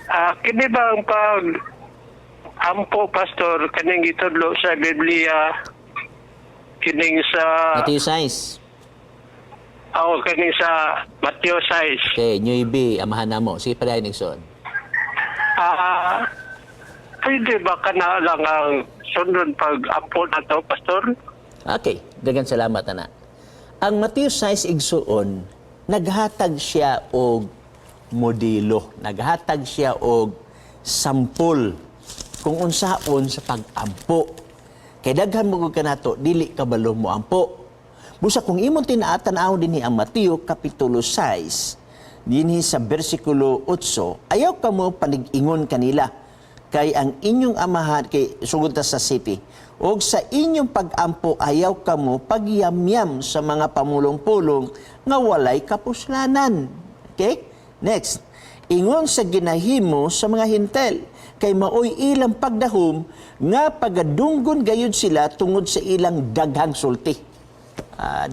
Kini ba ang pag ampo, Pastor, kaning gitudlo sa Biblia, kining sa Matthew 6. Ako, kining sa Matthew 6? Okay, 9, Amahan namo. Sige, padayon, igsoon. Pwede ba kana lang ang sundon pag ampo na to, Pastor? Okay, daghang salamat, ana. Ang Matthew 6, igsuon, naghatag siya og modelo, naghatag siya og sampol kung unsaon sa pag-ampo. Kay daghan mo gud kanato dili kabalo mo ampo. Busa kung imong tinaatan-aw dinhi ang Mateo kapitulo 6, dinhi sa bersikulo 8, "Ayaw kamo panig-ingon kanila kay ang inyong Amahan," kay sugod ta sa city, "Og sa inyong pag-ampo ayaw kamo pagyamyam sa mga pamulong-pulong nga walay kapuslanan." Okay? Next. "Ingon sa ginahimo sa mga Hentil, kay maoy ilang pagdahom nga pagadunggon gayud sila tungod sa ilang daghang sulti."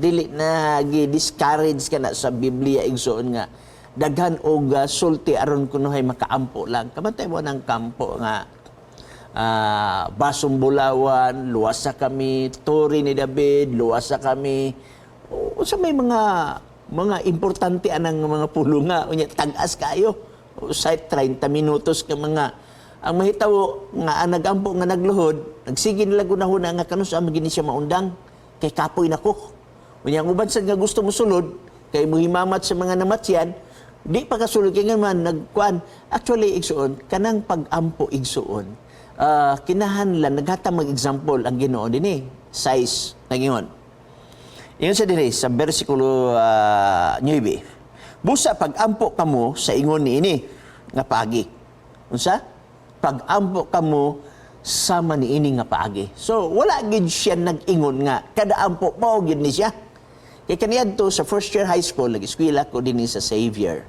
Dili na gi-discourage ka na sa Biblia, igsoon, nga daghan og sulti aron kunohay makaampo lang. Kabantay mo ng kampo nga basong bulawan, luwasa kami, Tore ni David, luwasa kami. Unsa may mga importante anang mga pulong nga unya tag-as kayo. Usay 30 minutos ka mga ang mahitabo nga ang nagampo nga nagluhod, nagsige nila gunahuna nga kanus-a man gini siya maundang kay kapoy nako. Unya ang uban sad nga gusto mo sulod kay muhimamat sa mga namatyan, di pa kasulod kay nga man nagkuan. Actually, igsuon, kanang pag-ampo, igsuon, kinahanglan naghatag mag-example ang Ginoo dinhi. Size nagingon. Ingon sa dinhi sa bersikulo 9. "Busa pag-ampo kamo sa ingon niini nga paagi." Unsa? Pag-ampo kamo sama niini nga paagi. So wala gid siya nag-ingon nga kada ampo mao gid ni siya. Kay kaniadto sa first year high school, nag-eskwela ko dinhi sa Xavier.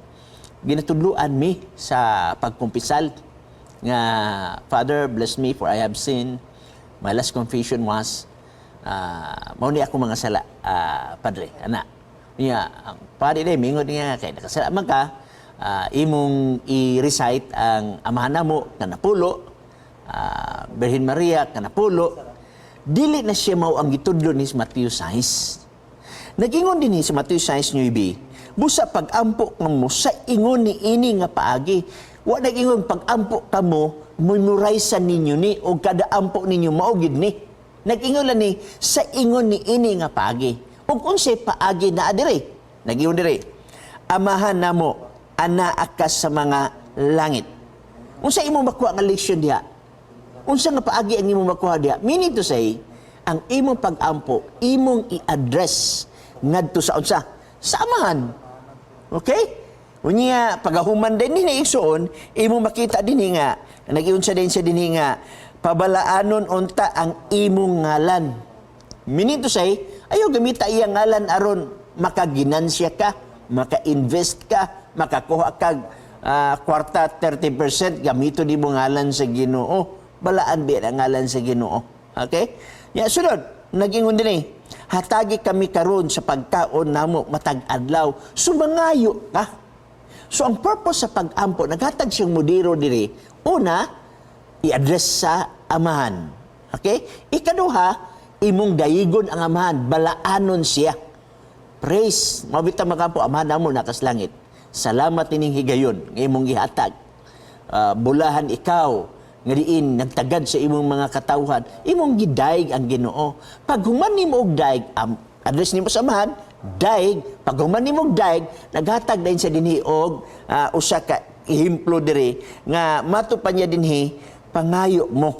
Ginatudluan mi sa pagkumpisal nga, "Father, bless me, for I have sinned. My last confession was mao ni ako mga sala, padre," ana. Niya, ang padre day mingon niya kay nakasala man ka, imong i-recite ang Amahan namo nga napulo, Birhen Maria nga napulo. Dili na siya mao ang gitudlo ni Matthew 6. Nagingon din ni sa Matthew 6:9, "Busa pag-ampo kamo sa ingon ni ini nga paagi." Wa nag-ingon pag-ampo kamo, memorize ninyo ni o kada ampo ninyo mao gid ni. Nag-ingon lang ni sa ingon ni ini nga paagi. Ug unsay paagi naa diri? Nag-ingon diri. "Amahan namo, anaa ka sa mga langit." Unsa imong makuha nga leksyon diha? Unsa nga paagi ang imong makuha diha? Meaning to say, ang imong pag-ampo, imong i-address ngadto sa unsa? Sa Amahan. Okay? Unya, pagahuman din ni igsuon, imong makita dinhi nga, nag-iunsa din siya dinhi nga, "Pabalaanon unta ang imong ngalan." Meaning to say, ayaw gamita iyang ngalan aron makaginansya ka, maka-invest ka, makakuha kag kwarta 30%, gamito di mo ngalan sa Ginoo. Balaan bi ang ngalan sa Ginoo. Okay? Ya, sunod, nag-ingon din eh, "Hatagi kami karon sa pagkaon namo matag adlaw." Sumangayo ka. So ang purpose sa pag-ampo, naghatag siyang modelo diri. Una, i-address sa Amahan. Okay? Ikaduha, imong dayigon ang Amahan, balaanon siya. Praise. Mabita makampo, "Amahan namo naa kas langit. Salamat ining higayon nga imong gihatag. Bulahan ikaw nga diin nagtagad sa imong mga katawhan." Imong gidayeg ang Ginoo. Pag human nimo og daig, address nimo sa Amahan, daig. Pag human nimo og daig, naghatag din sa dinhi og usa ka ehemplo diri nga mato pa niya dinhi, pangayo mo.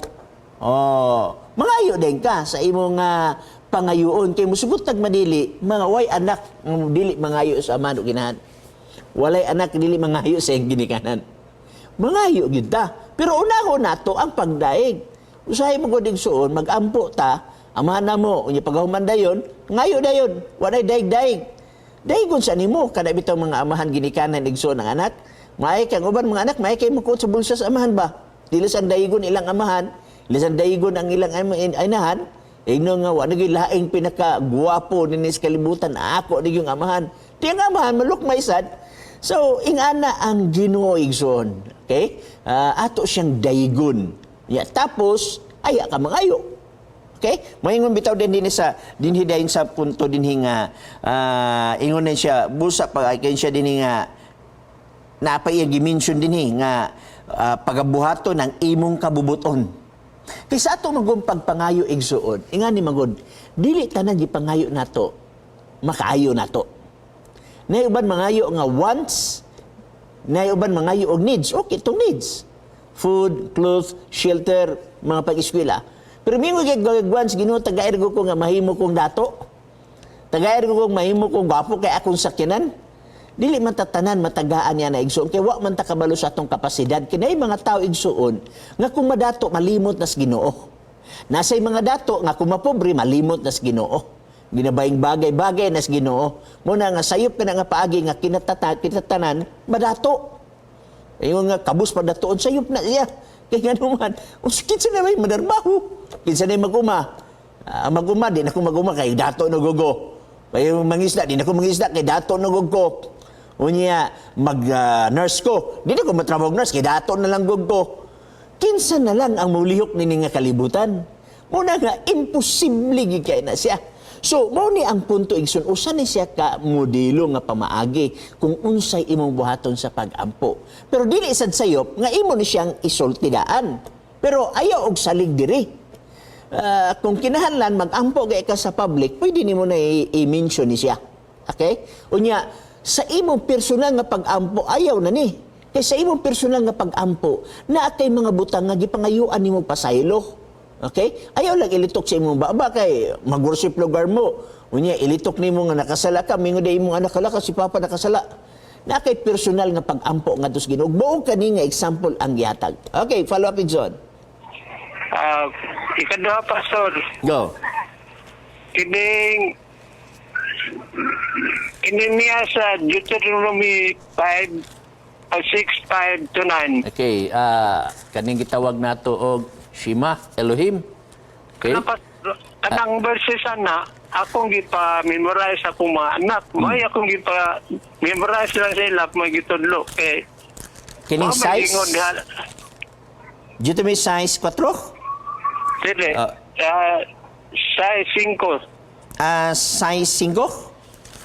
Oh, mangayo din ka sa imong pangayuon kay musugot tag madili, mga way anak nga dili mangayo sa amahan o ginahan. Walay anak dili mangayo sa iyang ginikanan. Mangayo gyud ta. Pero unahon nato ang pagdaig. Usahay mo gud, igsuon, magampo ta, "Amahan namo," unya paghuman dayon, ngayo dayon, walay daig-daig. Daigon sa nimo kada bitaw mga amahan ginikanan, igsuon, ang anak. Maay kang uban mga anak, maay kay mukuot sa bulsa sa amahan ba? Dili sang daigon ilang amahan, dili sang daigon ang ilang inahan. Ingno nga wa nagay laing pinaka guwapo dinhi sa kalibutan, ako ni yung amahan. Di ang amahan malukmay sad. So ingana ang Ginoo, igsoon. Okay? Ato siyang daygon. Ya, tapos aya ka mangayo. Okay? Moingon bitaw din dinhi sa dinhi dayon sa punto dinhi nga ingon din siya busa pa kay siya dinhi nga napay iyang gi-mention dinhi nga pagabuhaton ang imong kabubuton. Kay sa ato magong pagpangayo, igsuon, ingani magod, dili tanan gipangayo nato makaayo nato. Nay uban mangayo nga wants, nay uban mangayo og needs. Okay, itong needs. Food, clothes, shelter, mga pag-eskwela. Pero mingo kay wants, Ginoo, tagaer ko nga mahimo kong dato. Tagaer ko kong mahimo kong gwapo kay akong sakyanan. Dili man tatanan matagaan niya na, igsuon, kay wa man ta kabalo sa atong kapasidad. Kinay mga tao, igsuon, nga kung madato malimot nas Ginoo. Nasay mga dato nga kung mapobre malimot nas Ginoo. Ginabaying bagay-bagay nas Ginoo. Muna nga sayop ka na nga paagi nga kinatatanan madato. Ingon nga kabus padatoon, sayop na siya. Kay ngano man, kinsa na may madarbaho? Kinsa na maguma? Maguma di na ko maguma kay dato no gogo. Kay mangisda di na ko mangisda kay dato no gogo. Unya mag nurse ko, di na ko matrabaho og nurse kay dato na lang gogo. Kinsa na lang ang mulihok nini nga kalibutan? Muna nga imposible gid kay na siya. So, mao ni ang punto, igsoon, usa ni siya ka modelo nga pamaagi kung unsay imong buhaton sa pag-ampo. Pero dili sad sayop nga imo ni siyang isultidaan. Pero ayaw og salig diri. Kung kinahanglan mag-ampo gay ka sa public, pwede nimo na i-mention ni siya. Okay? Unya, sa imong personal nga pag-ampo, ayaw na ni. Kay sa imong personal nga pag-ampo, naa kay mga butang nga gipangayuan nimo pasaylo. Okay? Ayaw lang ilitok sa imong baba kay mag-worship lugar mo. Unya, ilitok nimo nga nakasala ka, mingon day imong anak, "Hala ka, si papa nakasala." Na kay personal nga pag-ampo nga sa Ginoo. Buo kani nga example ang gihatag. Okay, follow up, John. Ikaduha, Pastor, Go. Kining kini niya sa Deuteronomy 5 6, 5 to 9. Okay, kaning gitawag nato og Shema Elohim. Okay? Ano, Pastor, kanang verses ana akong gipa-memorize akong mga anak. May akong gipa-memorize lang sila mga gitudlo. Kay Kining wa may size ingon diha- Deuteronomy 6 4. Dili. 6, 5. 6 5.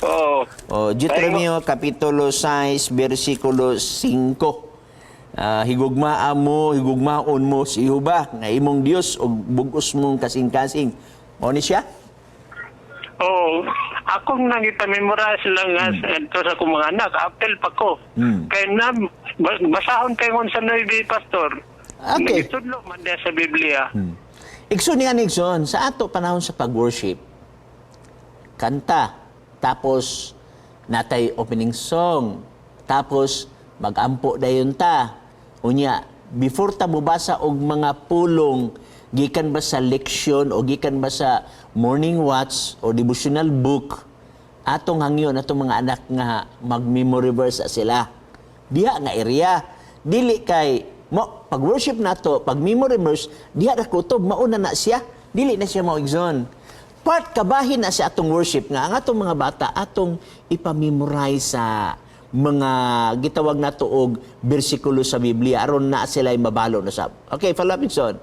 Oo. O, Deuteronomio Kapitulo 6, versikulo 5. Higugmaa mo, higugmaon mo si Jehova nga imong Dios ug bug-os mong kasing-kasing. Mao ni siya? Oo. Akong nang ipa-memorize lang nga ito sa akong mga anak. Apel pa ko. Kaya na, basahon kayo sa Nueve, Pastor. Okay. Nagitudlo man diya sa Biblia. Igsoon nga ni igsoon, sa ato panahon sa pag-worship, kanta, tapos natay opening song, tapos magampo dayon ta. Unya, before ta mobasa og mga pulong gikan ba sa leksyon o gikan ba sa morning watch o devotional book, atong hangyon atong mga anak nga mag-memory verse sila. Diha nga area, dili kay mo pag worship nato, pag memory verse diha ra kutob mauna na siya, dili na siya mao, igsoon. Part kabahin na sa atong worship nga ang atong mga bata atong ipamemorize sa mga gitawag nato og bersikulo sa Biblia aron na sila mabalo na sab. Okay, follow up, igsoon.